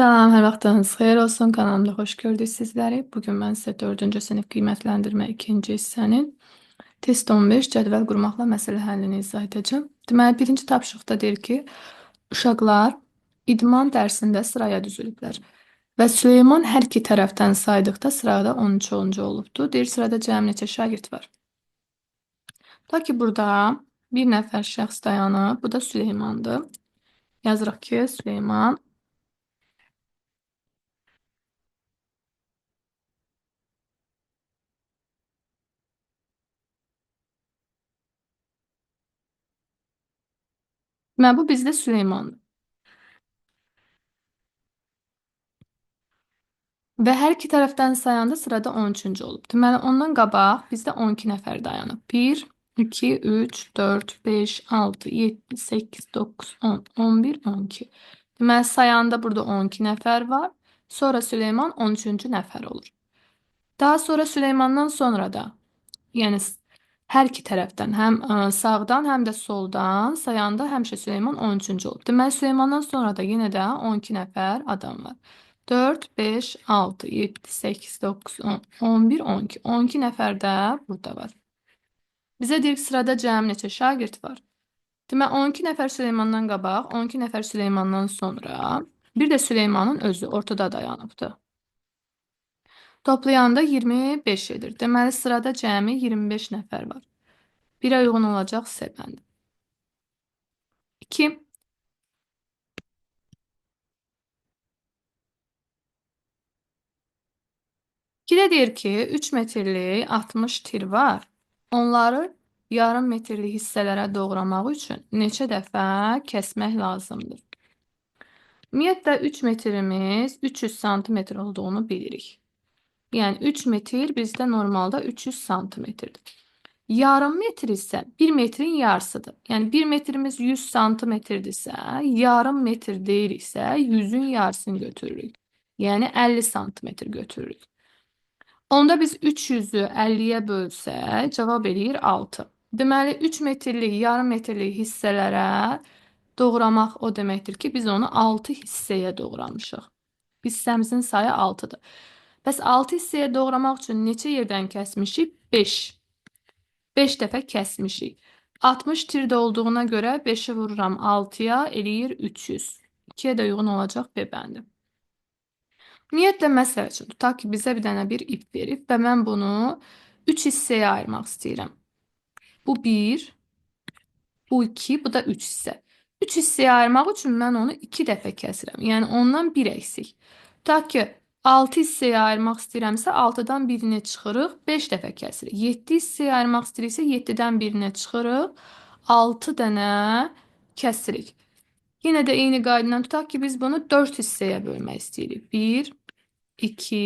Salam, hər vaxtınız xeyir olsun. Kanalımda xoş gördük sizləri. Bugün mən sizə 4-cü sinif qiymətləndirmə 2-ci hissənin test 15 cədvəl qurmaqla məsələ həllini izah edəcəm. Deməli, birinci tapşırıqda deyir ki, uşaqlar idman dərsində sıraya düzülüblər. Və Süleyman hər iki tərəfdən saydıqda sırada 13-cü olubdur. Deyir, sırada cəmi neçə şagird var? Ta ki, burada bir nəfər şəxs dayanıb. Bu da Süleymandır. Yazırıq ki, Süleyman Deməli, bu bizdə Süleymandır. Və hər iki tərəfdən sayanda sırada 13-cü olub. Deməli, ondan qabaq bizdə 12 nəfər dayanıb. 1, 2, 3, 4, 5, 6, 7, 8, 9, 10, 11, 12. Deməli, sayanda burada 12 nəfər var. Sonra Süleyman 13-cü nəfər olur. Daha sonra Süleymandan sonra da, yəni hər iki tərəfdən, həm sağdan, həm də soldan sayanda həmişə Süleyman 13-cü olub. Deməli, Süleymandan sonra da yenə də 12 nəfər adam var. 4, 5, 6, 7, 8, 9, 10, 11, 12. 12 nəfər də burada var. Bizə deyir ki, sırada cəmi neçə şagird var? Deməli, 12 nəfər Süleymandan qabaq, 12 nəfər Süleymandan sonra, bir də Süleymanın özü ortada dayanıbdır. Toplayanda 25 edir. Deməli, sırada cəmi 25 nəfər var. 1-ə uyğun olacaq C bəndi. 2. 2-də deyir ki, 3 metrlik 60 tir var. Onları yarım metrlik hissələrə doğramaq üçün neçə dəfə kəsmək lazımdır? Ümumiyyətlə, 3 metrimiz 300 santimetr olduğunu bilirik. Yəni, 3 metr bizdə normalda 300 santimetrdir. Yarım metr isə 1 metrin yarısıdır. Yəni, 1 metrimiz 100 santimetrdirsə, yarım metr deyiriksə, 100-ün yarısını götürürük. Yəni, 50 santimetr götürürük. Onda biz 300-ü 50-yə bölsək, cavab eləyir 6. Deməli, 3 metrlik, yarım metrlik hissələrə doğramaq o deməkdir ki, biz onu 6 hissəyə doğramışıq. Hissəmizin sayı 6-dır. Bəs 6 hissəyə doğramaq üçün neçə yerdən kəsmişik? 5. 5 dəfə kəsmişik. 60 tirdə olduğuna görə 5-i vururam 6-ya, eləyir 300. 2-yə də uyğun olacaq B bəndi. Ümumiyyətlə, məsəl üçün, tutaq ki, bizə bir dənə bir ip verib və mən bunu 3 hissəyə ayırmaq istəyirəm. Bu 1, bu 2, bu da 3 hissə. 3 hissəyə ayırmaq üçün mən onu 2 dəfə kəsirəm. Yəni, ondan 1 əksik. Tutaq ki, 6 hissəyə ayırmaq istəyirəmsə, 6-dan birini çıxırıq, 5 dəfə kəsirik. 7 hissəyə ayırmaq istəyiriksə, 7-dən birini çıxırıq, 6 dənə kəsirik. Yenə də eyni qaydadan tutaq ki, biz bunu 4 hissəyə bölmək istəyirik. 1, 2,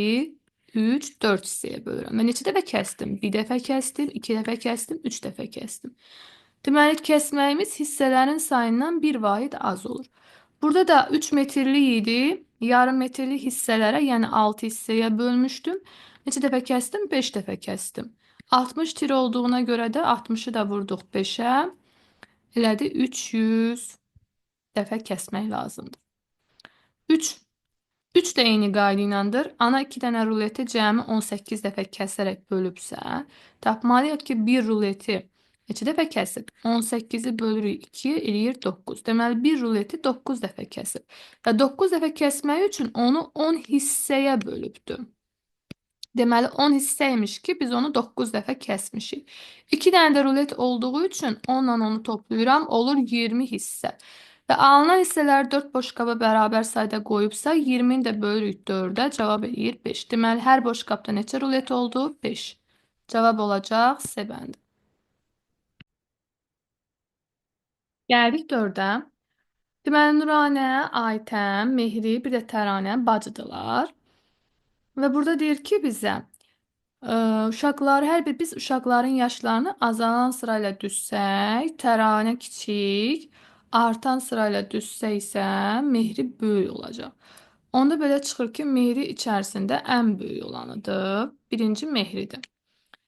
3, 4 hissəyə bölürəm. Və neçə dəfə kəsdim? 1 dəfə kəsdim, 2 dəfə kəsdim, 3 dəfə kəsdim. Deməli, kəsməyimiz hissələrin sayından bir vahid az olur. Burada da 3 metrlik idi. Yarım metrlik hissələrə, yəni 6 hissəyə bölmüşdüm. Neçə dəfə kəsdim? 5 dəfə kəsdim. 60 tir olduğuna görə də 60-ı da vurduq 5-ə. Elədi 300 dəfə kəsmək lazımdır. 3. 3 də eyni qayda iləndir. Ana 2 dənə ruleti cəmi 18 dəfə kəsərək bölübsə, tapmalıyıq ki, bir ruleti neçə dəfə kəsib? 18-i bölürük 2, eləyir 9. Deməli, bir ruleti 9 dəfə kəsib. Və 9 dəfə kəsmək üçün onu 10 hissəyə bölübdür. Deməli, 10 hissəymiş ki, biz onu 9 dəfə kəsmişik. 2 dənə də rulet olduğu üçün 10-la onu toplayıram, olur 20 hissə. Və alınan hissələri 4 boş qaba bərabər sayda qoyubsa, 20-ni də bölürük 4-ə, cavab eləyir 5. Deməli, hər boş qabda neçə rulet oldu? 5. Cavab olacaq C bəndi. Gəldik 4-ə. Deməli, Nuranə, Aytən, Mehri, bir də Təranə bacıdırlar. Və burada deyir ki, bizə uşaqlar, hər bir biz uşaqların yaşlarını azalan sırayla düzsək, Təranə kiçik, artan sırayla düzsək isə Mehri böyük olacaq. Onda belə çıxır ki, Mehri içərisində ən böyük olanıdır. Birinci Mehridir.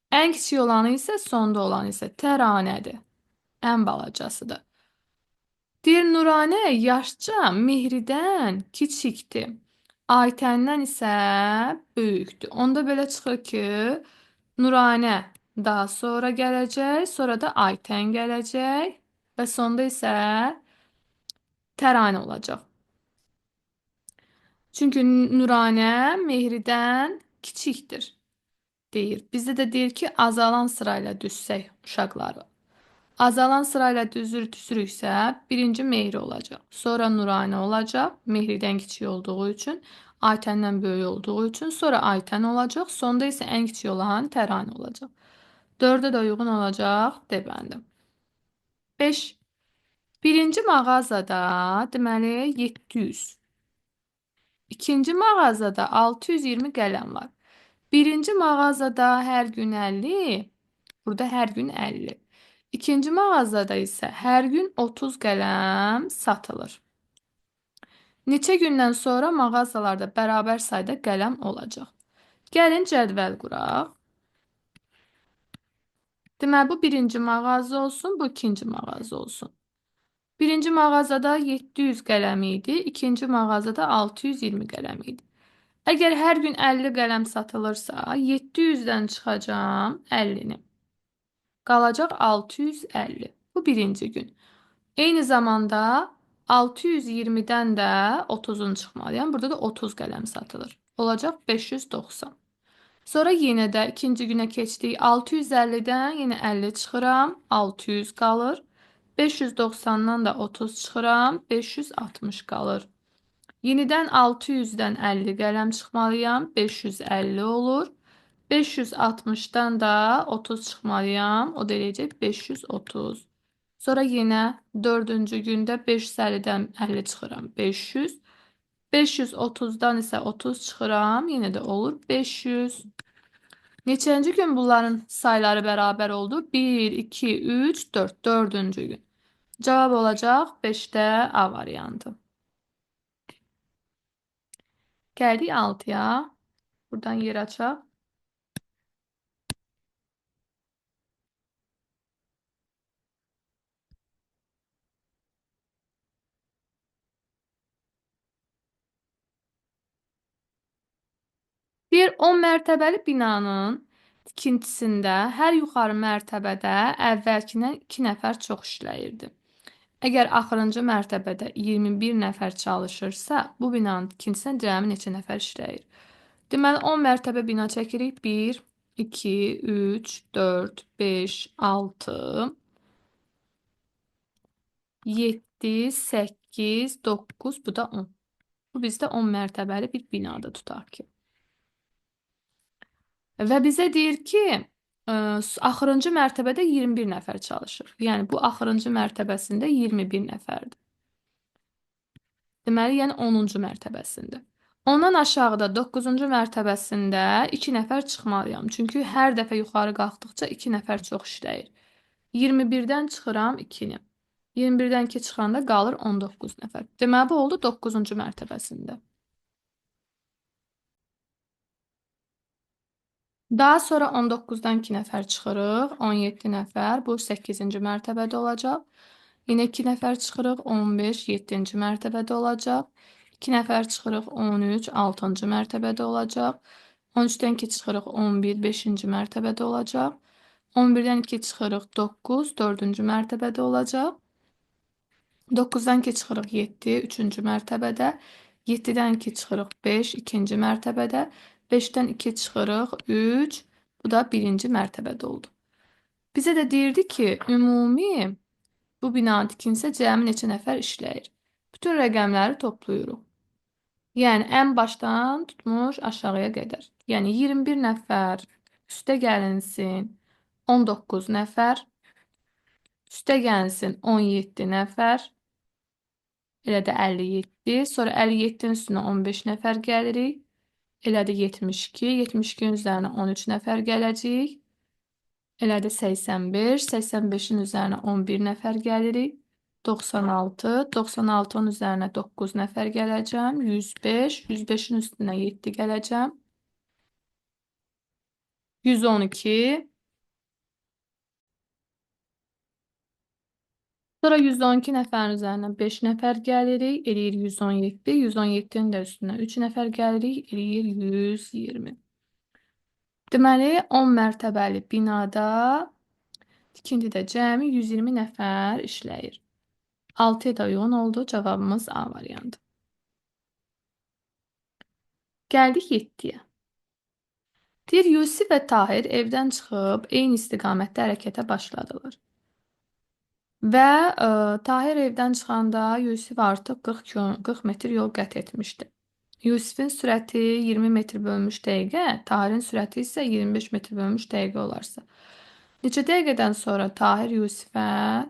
Ən kiçik olanı isə, sonda olanı isə Təranədir. Ən balacasıdır. Deyir, Nuranə yaşca Mehridən kiçikdir. Aytəndən isə böyükdür. Onda belə çıxır ki, Nuranə daha sonra gələcək, sonra da Aytən gələcək və sonda isə Təranə olacaq. Çünki Nuranə Mehridən kiçikdir deyir. Bizdə də deyir ki, azalan sırayla düzsək uşaqları. Azalan sırayla düzürüksə, birinci Mehri olacaq. Sonra Nuranə olacaq, Mehridən kiçik olduğu üçün, Aytəndən böyük olduğu üçün, sonra Aytən olacaq, sonda isə ən kiçik olan Təranə olacaq. 4-ə də uyğun olacaq D bəndi. 5. Birinci mağazada deməli 700. İkinci mağazada 620 qələm var. Birinci mağazada hər gün 50, burada hər gün 50. İkinci mağazada isə hər gün 30 qələm satılır. Neçə gündən sonra mağazalarda bərabər sayda qələm olacaq? Gəlin cədvəl quraq. Deməli, bu birinci mağaza olsun, bu ikinci mağaza olsun. Birinci mağazada 700 qələm idi, ikinci mağazada 620 qələm idi. Əgər hər gün 50 qələm satılırsa, 700-dən çıxacağam 50-ni. Qalacaq 650. Bu birinci gün. Eyni zamanda 620-dən də 30-un çıxmalıyam. Burada da 30 qələm satılır. Olacaq 590. Sonra yenə də ikinci günə keçdik. 650-dən yenə 50 çıxıram. 600 qalır. 590-dan da 30 çıxıram. 560 qalır. Yenidən 600-dən 50 qələm çıxmalıyam. 550 olur. 560-dan da 30 çıxmalıyam. O da eləyəcək 530. Sonra yenə dördüncü gündə 550-dən 50 çıxıram. 500. 530-dan isə 30 çıxıram. Yenə də olur 500. Neçənci gün bunların sayları bərabər oldu? 1, 2, 3, 4. Dördüncü gün. Cavab olacaq 5-də A variantı. Gəldik 6-ya. Buradan yer açaq. Bir 10 mərtəbəli binanın tikintisində hər yuxarı mərtəbədə əvvəlkindən 2 nəfər çox işləyirdi. Əgər axırıncı mərtəbədə 21 nəfər çalışırsa, bu binanın tikintisində cəmi neçə nəfər işləyir? Deməli, 10 mərtəbə bina çəkirik. 1, 2, 3, 4, 5, 6, 7, 8, 9, bu da 10. Bu bizdə 10 mərtəbəli bir binada tutaq ki. Və bizə deyir ki, axırıncı mərtəbədə 21 nəfər çalışır. Yəni, bu axırıncı mərtəbəsində 21 nəfərdir. Deməli, yəni 10-cu mərtəbəsində. Ondan aşağıda 9-cu mərtəbəsində 2 nəfər çıxmalıyam. Çünki hər dəfə yuxarı qalxdıqca 2 nəfər çox işləyir. 21-dən çıxıram 2-ni. 21-dən 2 çıxanda qalır 19 nəfər. Deməli, bu oldu 9-cu mərtəbəsində. Daha sonra 19-dan 2 nəfər çıxırıq. 17 nəfər. Bu 8-ci mərtəbədə olacaq. Yenə 2 nəfər çıxırıq. 15, 7-ci mərtəbədə olacaq. 2 nəfər çıxırıq. 13, 6-cı mərtəbədə olacaq. 13-dən 2 çıxırıq. 11, 5-ci mərtəbədə olacaq. 11-dən 2 çıxırıq. 9, 4-cü mərtəbədə olacaq. 9-dan 2 çıxırıq. 7, 3-cü mərtəbədə. 7-dən 2 çıxırıq. 5, 2-ci mərtəbədə. 5-dən 2 çıxırıq, 3. Bu da birinci mərtəbədə oldu. Bizə də deyirdi ki, ümumi bu binanın tikintisə cəmi neçə nəfər işləyir? Bütün rəqəmləri toplayırıq. Yəni, ən başdan tutmuş aşağıya qədər. Yəni, 21 nəfər üstə gəlinsin 19 nəfər, üstə gəlinsin 17 nəfər, elə də 57. Sonra 57-nin üstünə 15 nəfər gəlirik. Elə də 72. 72-nin üzərinə 13 nəfər gələcəyik. Elə də 85. 85-in üzərinə 11 nəfər gəlirik. 96. 96-nın üzərinə 9 nəfər gələcəm. 105. 105-in üstünə 7 gələcəm. 112. Sonra 112 nəfərin üzərinə 5 nəfər gəlirik, eləyir 117. 117-nin də üstünə 3 nəfər gəlirik, eləyir 120. Deməli, 10 mərtəbəli binada tikintidə cəmi 120 nəfər işləyir. 6-ya da uyğun oldu. Cavabımız A variantı. Gəldik 7-yə. Deyir, Yusif və Tahir evdən çıxıb eyni istiqamətdə hərəkətə başladılar. Və Tahir evdən çıxanda Yusif artıq 40 metr yol qət etmişdi. Yusifin sürəti 20 metr bölünmüş dəqiqə, Tahirin sürəti isə 25 metr bölünmüş dəqiqə olarsa. Neçə dəqiqədən sonra Tahir Yusifə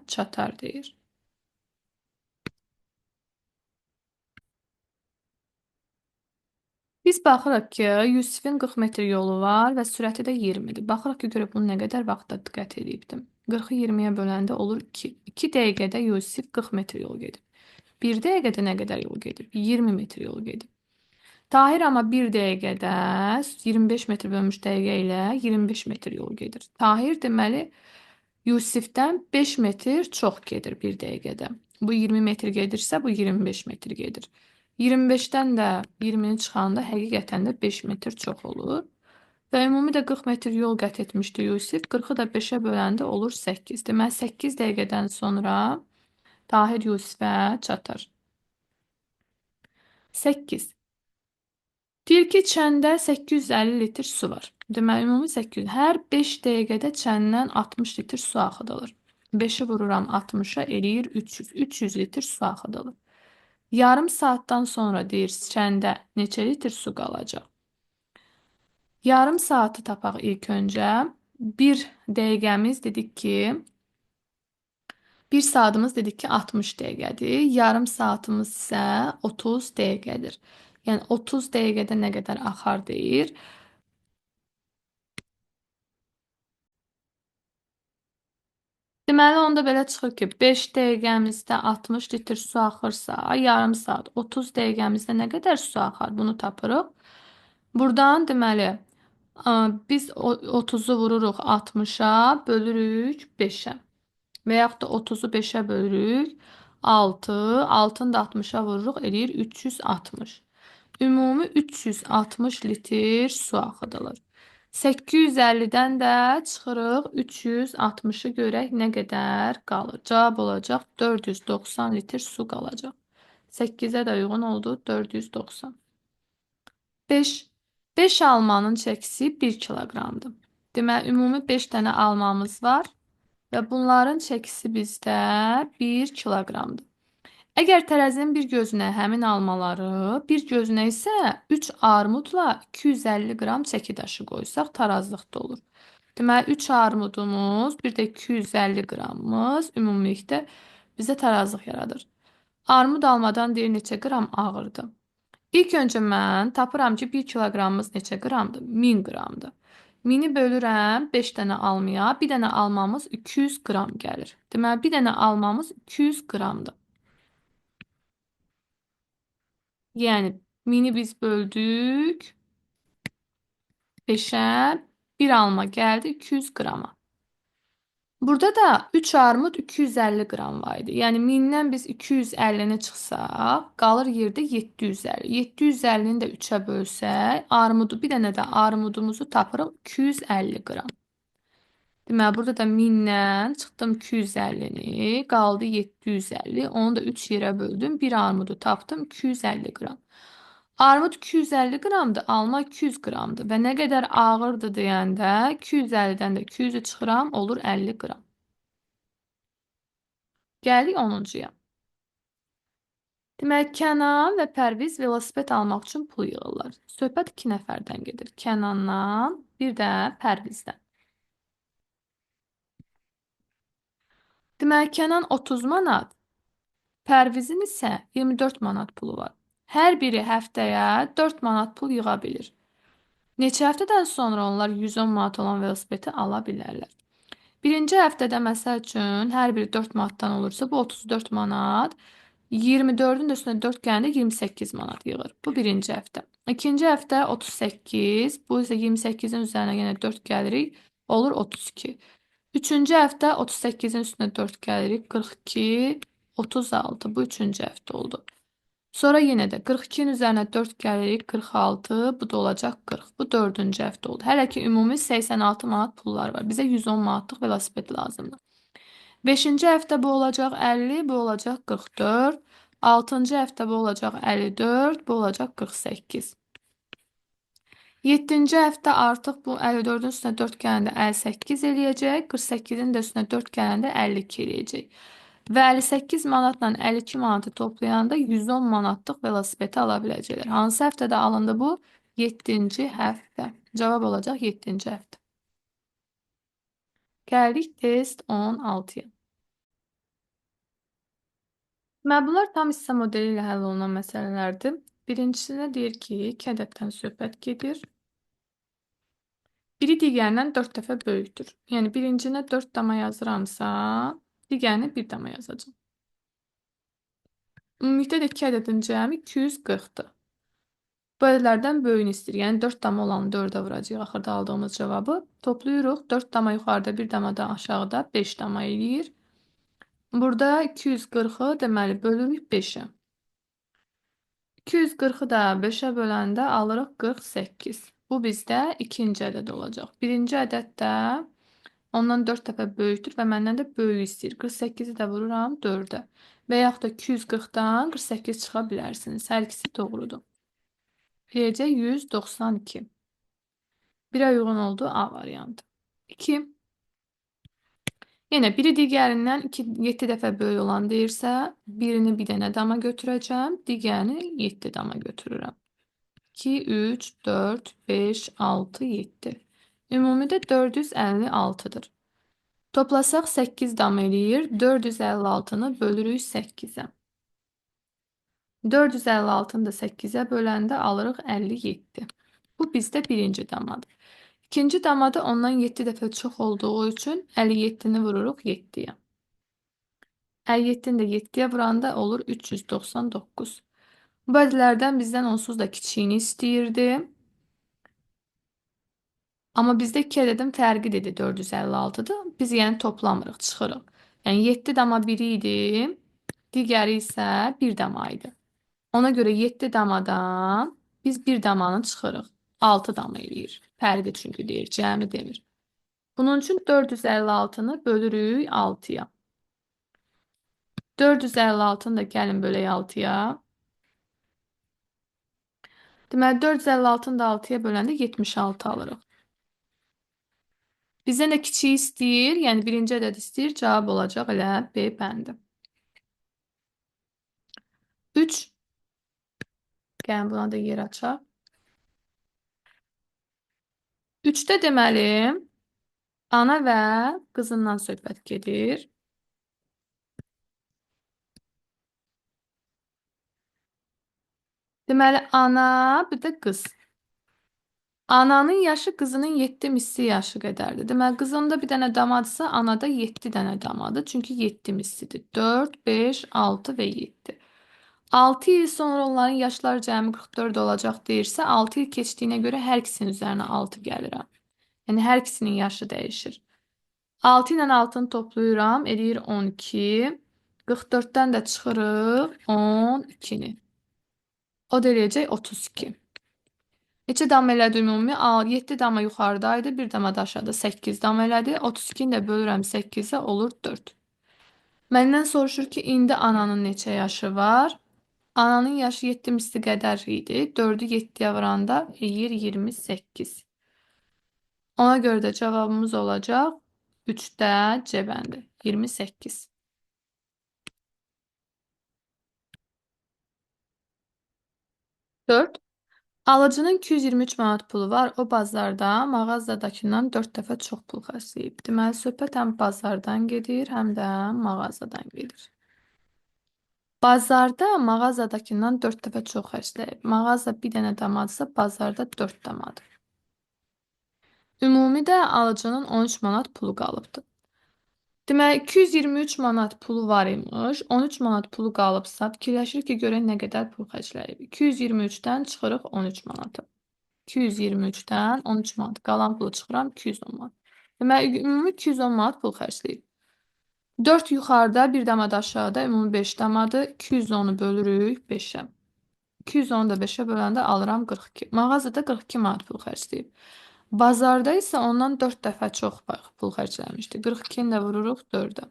çatar deyir. Biz baxırıq ki, Yusifin 40 metr yolu var və sürəti də 20-dir. Baxırıq ki, görək bunu nə qədər vaxtda qət eləyibdim. 40-ı 20-yə böləndə olur 2. 2 dəqiqədə Yusif 40 metr yol gedib. 1 dəqiqədə nə qədər yol gedib? 20 metr yol gedib. Tahir amma 1 dəqiqədə 25 metr bölünmüş dəqiqə ilə 25 metr yol gedir. Tahir deməli Yusifdən 5 metr çox gedir 1 dəqiqədə. Bu 20 metr gedirsə, bu 25 metr gedir. 25-dən də 20-ni çıxanda həqiqətən də 5 metr çox olur. Və ümumi də 40 metr yol qət etmişdi Yusif. 40-ı da 5-ə böləndə olur 8. Deməli 8 dəqiqədən sonra Tahir Yusifə çatar. 8. Deyir ki, çəndə 850 litr su var. Deməli, ümumi 800. Hər 5 dəqiqədə çəndən 60 litr su axıdılır. 5-i vururam 60-a, eləyir 300. 300 litr su axıdılır. Yarım saatdan sonra deyir, çəndə neçə litr su qalacaq? Yarım saatı tapaq ilk öncə. 1 dəqiqəmiz dedik ki, 1 saatımız dedik ki 60 dəqiqədir. Yarım saatımız isə 30 dəqiqədir. Yəni 30 dəqiqədə nə qədər axar deyir. Deməli, onda belə çıxır ki, 5 dəqiqəmizdə 60 litr su axırsa, yarım saat 30 dəqiqəmizdə nə qədər su axar? Bunu tapırıq. Buradan deməli, biz 30-u vururuq 60-a, bölürük 5-ə. Və yaxud da 30-u 5-ə bölürük 6, 6-nı da 60-a vururuq, eləyir 360. Ümumi 360 litr su axıdılır. 850-dən də çıxırıq 360-ı görək nə qədər qalır. Cavab olacaq 490 litr su qalacaq. 8-ə də uyğun oldu 490. 5. 5 almanın çəkisi 1 kiloqramdır. Deməli, ümumi 5 dənə almamız var və bunların çəkisi bizdə 1 kiloqramdır. Əgər tərəzinin bir gözünə həmin almaları, bir gözünə isə 3 armudla 250 qram çəki daşı qoysaq tarazlıqda olur. Deməli, 3 armudumuz, bir də 250 qramımız ümumilikdə bizə tarazlıq yaradır. Armud almadan deyir neçə qram ağırdır. İlk öncə mən tapıram ki, 1 kiloqramımız neçə qramdır? 1000 qramdır. 1000-i bölürəm 5 dənə almaya, bir dənə almamız 200 qram gəlir. Deməli, bir dənə almamız 200 qramdır. Yəni, 1000-i biz böldük 5-ə, bir alma gəldi 200 qrama. Burada da 3 armud 250 qram var idi. Yəni 1000-dən biz 250-ni çıxsaq, qalır yerdə 750. 750-ni də 3-ə bölsək, armudu, bir dənə də armudumuzu tapırıq 250 qram. Deməli, burada da 1000-dən çıxdım 250-ni, qaldı 750. Onu da 3 yerə böldüm. Bir armudu tapdım 250 qram. Armud 250 qramdır, alma 200 qramdır və nə qədər ağırdır deyəndə 250-dən də 200-ü çıxıram, olur 50 qram. Gəldik 10-cuya. Deməli, Kənan və Pərviz velosiped almaq üçün pul yığırlar. Söhbət 2 nəfərdən gedir. Kənandan, bir də Pərvizdən. Deməli, Kənan 30 manat, Pərvizin isə 24 manat pulu var. Hər biri həftəyə 4 manat pul yığa bilir. Neçə həftədən sonra onlar 110 manat olan velosipedi ala bilərlər. Birinci həftədə məsəl üçün hər biri 4 manatdan olursa bu 34 manat, 24-ün də üstünə 4 gələndə 28 manat yığır. Bu birinci həftə. İkinci həftə 38, bu isə 28-in üzərinə yenə 4 gəlirik, olur 32. Üçüncü həftə 38-in üstünə 4 gəlirik. 42, 36. Bu üçüncü həftə oldu. Sonra yenə də 42-nin üzərinə 4 gəlirik. 46. Bu da olacaq 40. Bu dördüncü həftə oldu. Hələ ki ümumi 86 manat pullar var. Bizə 110 manatlıq velosiped lazımdır. Beşinci həftə bu olacaq 50, bu olacaq 44. Altıncı həftə bu olacaq 54, bu olacaq 48. Yeddinci həftə artıq bu 54-ün üstünə 4 gələndə 58 eləyəcək. 48-in də üstünə 4 gələndə 52 eləyəcək. Və 58 manatla 52 manatı toplayanda 110 manatlıq velosipedi ala biləcəklər. Hansı həftədə alındı bu? 7-ci həftə. Cavab olacaq 7-ci həftə. Gəldik test 16-ya. Deməli, bunlar tam hissə modeli ilə həll olunan məsələlərdir. Birincisində deyir ki, iki ədəddən söhbət gedir. Biri digərindən 4 dəfə böyükdür. Yəni, birincinə 4 dama yazıramsa, digərini 1 dama yazacağam. Ümumilikdə də iki ədədin cəmi 240-dır. Bu ədədlərdən böyüyünü istəyir. Yəni 4 dama olanı 4-ə vuracağıq axırda aldığımız cavabı. Toplayırıq. 4 dama yuxarıda, 1 dama da aşağıda 5 dama eləyir. Burada 240-ı deməli bölürük 5-ə. 240-ı da 5-ə böləndə alırıq 48. Bu bizdə ikinci ədəd olacaq. Birinci ədəd də ondan 4 dəfə böyükdür və məndən də böyüyü istəyir. 48-i də vururam 4-ə. Və yaxud da 240-dan 48 çıxa bilərsiniz. Hər ikisi doğrudur. Eləyəcək 192. 1-ə uyğun oldu A variantı. 2. Yenə biri digərindən 7 dəfə böyük olan deyirsə, birini bir dənə dama götürəcəm, digərini 7 dama götürürəm. 2, 3, 4, 5, 6, 7. Ümumidə 456-dır. Toplasaq 8 dam eləyir. 456-nı bölürük 8-ə. 456-nı da 8-ə böləndə alırıq 57. Bu bizdə birinci damadır. İkinci damada ondan 7 dəfə çox olduğu üçün 57-ni vururuq 7-yə. 57-ni də 7-yə vuranda olur 399. Bu ədədlərdən bizdən onsuz da kiçiyini istəyirdi. Amma bizdə iki ədədin fərqi dedi 456-dır. Biz yəni toplamırıq, çıxırıq. Yəni 7 dama 1 idi, digəri isə 1 dama idi. Ona görə 7 damadan biz 1 damanı çıxırıq. 6 dama eləyir. Fərqi çünki deyir, cəmi demir. Bunun üçün 456-nı bölürük 6-ya. 456-nı da gəlin bölək 6-ya. Deməli 456-nı da 6-ya böləndə 76 alırıq. Bizdən də kiçiyi istəyir, yəni birinci ədəd istəyir. Cavab olacaq elə B bəndi. 3. Gəlin buna da yer açaq. 3-də deməli ana və qızından söhbət gedir. Deməli ana, bir də qız. Ananın yaşı qızının 7 misli yaşı qədərdir. Deməli qızında bir dənə damadırsa, anada 7 dənə damadır. Çünki 7 mislidir. 4, 5, 6 və 7. 6 il sonra onların yaşları cəmi 44 olacaq deyirsə, 6 il keçdiyinə görə hər ikisinin üzərinə 6 gəlirəm. Yəni hər ikisinin yaşı dəyişir. 6 ilə 6-nı toplayıram, eləyir 12. 44-dən də çıxırıq 12-ni. O da eləyəcək 32. Neçə dam elədi ümumi? 7 dama yuxarıdaydı, 1 dama da aşağıda 8 dam elədi. 32-ni də bölürəm 8-ə, olur 4. Məndən soruşur ki, indi ananın neçə yaşı var? Ananın yaşı 7 misli qədər idi. 4-ü 7-yə vuranda eləyir 28. Ona görə də cavabımız olacaq 3-də C bəndi 28. 4. Alıcının 223 manat pulu var. O bazarda mağazadakından 4 dəfə çox pul xərcləyib. Deməli, söhbət həm bazardan gedir, həm də mağazadan gedir. Bazarda mağazadakından 4 dəfə çox xərcləyib. Mağaza bir dənə damadırsa, bazarda 4 damadır. Ümumi də alıcının 13 manat pulu qalıbdır. Deməli, 223 manat pulu var imiş. 13 manat pulu qalıbsa, fikirləşir ki, görək nə qədər pul xərcləyib. 223-dən çıxırıq 13 manatı. 223-dən 13 manat qalan pulu çıxıram 210 manat. Deməli, ümumi 210 manat pul xərcləyib. 4 yuxarıda, 1 dama da aşağıda, ümumi 5 damadır. 210-u bölürük 5-ə. 210-u da 5-ə böləndə alıram 42. Mağazada 42 manat pul xərcləyib. Bazarda isə ondan 4 dəfə çox pul xərcləmişdi. 42-ni də vururuq 4-ə.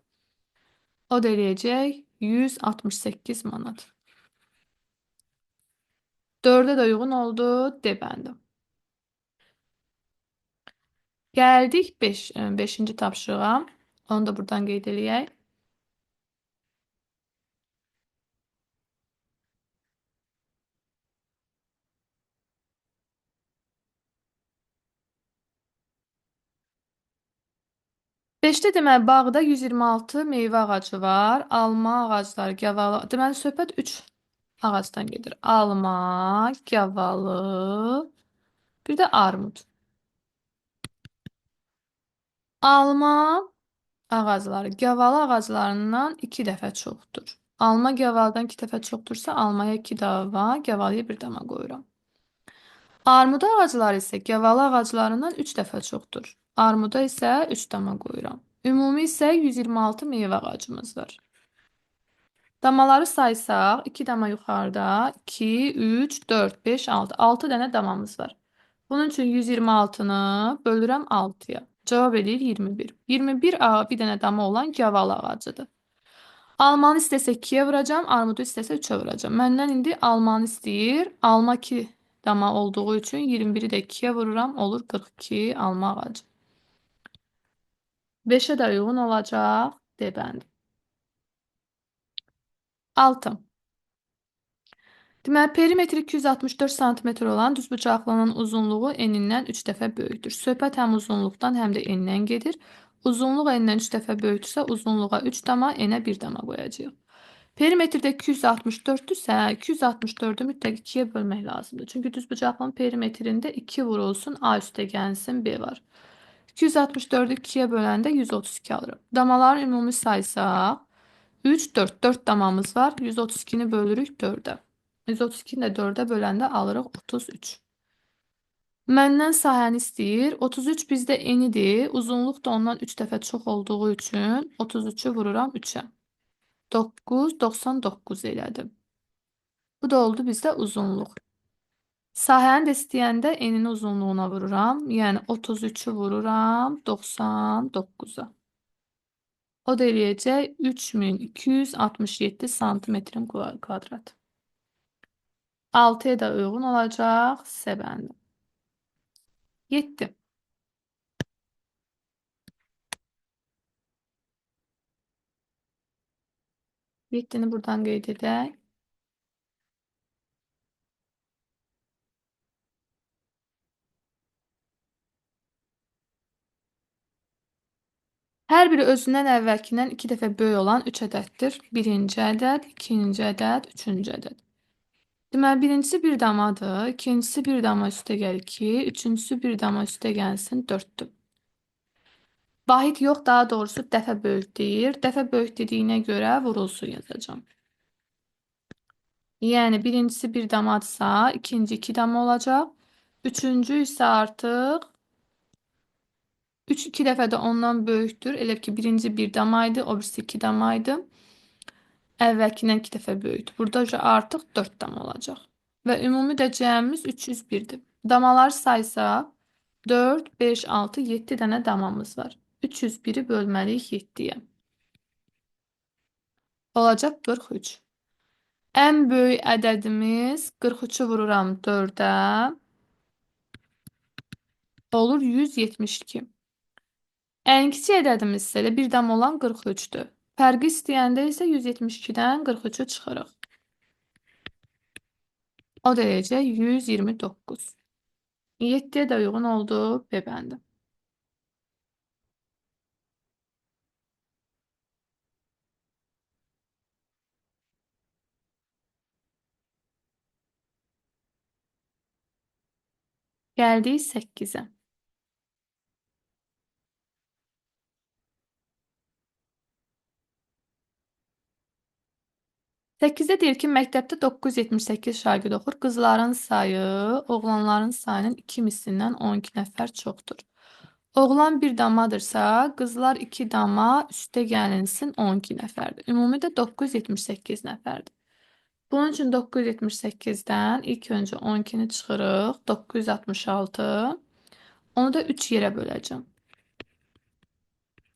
O da eləyəcək 168 manat. 4-ə də uyğun oldu D bəndi. Gəldik 5-ci tapşırığa. Onu da buradan qeyd eləyək. Beşdə deməli bağda 126 meyvə ağacı var. Alma ağacları, gavalı. Deməli söhbət 3 ağacdan gedir. Alma, gavalı, bir də armud. Alma ağacları gavalı ağaclarından 2 dəfə çoxdur. Alma gavalıdan 2 dəfə çoxdursa, almaya 2 dama, gavalıya 1 dama qoyuram. Armud ağacları isə gavalı ağaclarından 3 dəfə çoxdur. Armuda isə 3 dama qoyuram. Ümumi isə 126 meyvə ağacımız var. Damaları saysaq, 2 dama yuxarıda, 2, 3, 4, 5, 6. 6 dənə damamız var. Bunun üçün 126-nı bölürəm 6-ya. Cavab eləyir 21. 21 bir dənə dama olan gavalı ağacıdır. Almanı istəsə 2-yə vuracağam, armudu istəsə 3-ə vuracağam. Məndən indi almanı istəyir. Alma 2 dama olduğu üçün 21-i də 2-yə vururam, olur 42 alma ağacı. 5-ə də uyğun olacaq D bəndi. 6. Deməli, perimetri 264 sm olan düzbucaqlının uzunluğu enindən 3 dəfə böyükdür. Söhbət həm uzunluqdan, həm də enindən gedir. Uzunluq enindən 3 dəfə böyükdürsə, uzunluğa 3 dama, enə 1 dama qoyacağıq. Perimetrdə 264-dürsə, 264-ü mütləq 2-yə bölmək lazımdır. Çünki düzbucaqlının perimetrində 2 vurulsun, A üstə gəlsin, B var. 264-ü 2-yə böləndə 132 alırım. Damaların ümumi saysaq, 3, 4, 4 damamız var. 132-ni bölürük 4-ə. 132-ni də 4-ə böləndə alırıq 33. Məndən sahəni istəyir. 33 bizdə enidir. Uzunluq da ondan 3 dəfə çox olduğu üçün 33-ü vururam 3-ə. 9, 99 elədim. Bu da oldu bizdə uzunluq. Sahəni də istəyəndə enini uzunluğuna vururam. Yəni 33-ü vururam 99-a. O da eləyəcək 3267 santimetrin kvadrat. 6-ya da uyğun olacaq S bəndi. 7. 7-ni buradan qeyd edək. Hər biri özündən əvvəlkindən 2 dəfə böyük olan 3 ədəddir. Birinci ədəd, ikinci ədəd, üçüncü ədəd. Deməli, birincisi bir damadır, ikincisi bir dama üstə gəl 2, üçüncüsü bir dama üstə gəlsin 4-dür. Vahid yox, daha doğrusu dəfə böyük deyir. Dəfə böyük dediyinə görə vurulsun yazacağam. Yəni, birincisi bir damadırsa, ikinci 2 dama olacaq. Üçüncü isə artıq 3 2 dəfə də ondan böyükdür. Elə ki, birinci bir damaydı, o birisi 2 damaydı. Əvvəlkindən 2 dəfə böyükdür. Burada artıq 4 dama olacaq. Və ümumi də cəmimiz 301-dir. Damalar saysaq 4, 5, 6, 7 dənə damamız var. 301-i bölməliyik 7-yə. Olacaq 43. Ən böyük ədədimiz 43-ü vururam 4-ə. Olur 172. Ən kiçik ədədimiz isə elə bir dam olan 43-dür. Fərqi istəyəndə isə 172-dən 43-ü çıxırıq. O da eləyəcək 129. 7-yə də uyğun oldu B bəndi. Gəldik 8-ə. 8-də deyir ki, məktəbdə 978 şagird oxur. Qızların sayı oğlanların sayının 2 mislindən 12 nəfər çoxdur. Oğlan 1 damadırsa, qızlar 2 dama üstə gəlinsin 12 nəfərdir. Ümumi də 978 nəfərdir. Bunun üçün 978-dən ilk öncə 12-ni çıxırıq. 966. Onu da 3 yerə böləcəm.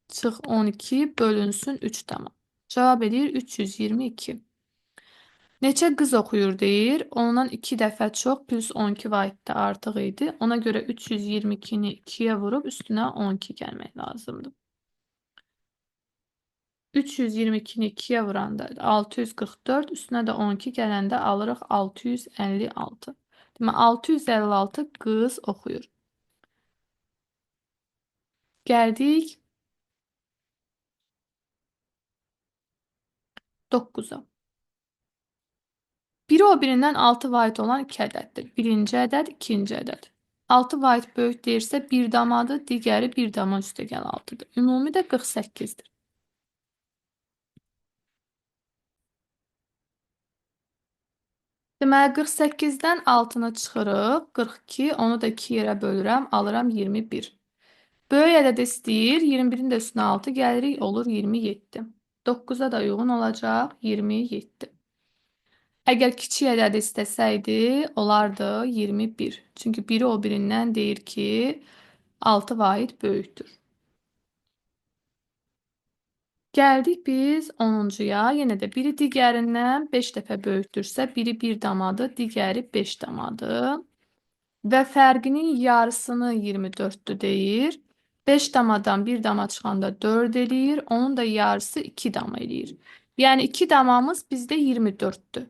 Çıx 12 bölünsün 3 dama. Cavab edir 322. Neçə qız oxuyur deyir. Ondan 2 dəfə çox plus 12 vahiddə artıq idi. Ona görə 322-ni 2-yə vurub üstünə 12 gəlmək lazımdır. 322-ni 2-yə vuranda 644, üstünə də 12 gələndə alırıq 656. Demək 656 qız oxuyur. Gəldik 9-a. Biri o birindən 6 vahid olan 2 ədəddir. Birinci ədəd, ikinci ədəd. 6 vahid böyük deyirsə 1 damadır, digəri 1 dama üstəgəl 6-dır. Ümumi də 48-dir. Deməli 48-dən 6-nı çıxırıq. 42, onu da 2 yerə bölürəm, alıram 21. Böyük ədəd istəyir, 21-in də üstünə 6 gəlirik, olur 27. 9-a da uyğun olacaq 27. Əgər kiçik ədəd istəsəydi, olardı 21. Çünki biri o birindən deyir ki, 6 vahid böyükdür. Gəldik biz 10-cuya. Yenə də biri digərindən 5 dəfə böyükdürsə, biri 1 damadır, digəri 5 damadır. Və fərqinin yarısını 24-dür deyir. 5 damadan 1 dama çıxanda 4 eləyir. Onun da yarısı 2 dama eləyir. Yəni 2 damamız bizdə 24-dür.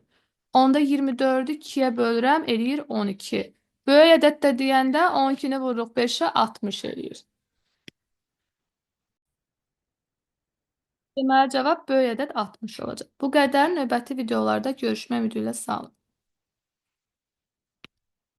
Onda 24-ü 2-yə bölürəm, eləyir 12. Böyük ədəd də deyəndə 12-ni vururuq 5-ə, 60 eləyir. Deməli, cavab böyük ədəd 60 olacaq. Bu qədər. Növbəti videolarda görüşmək ümidi ilə sağ olun.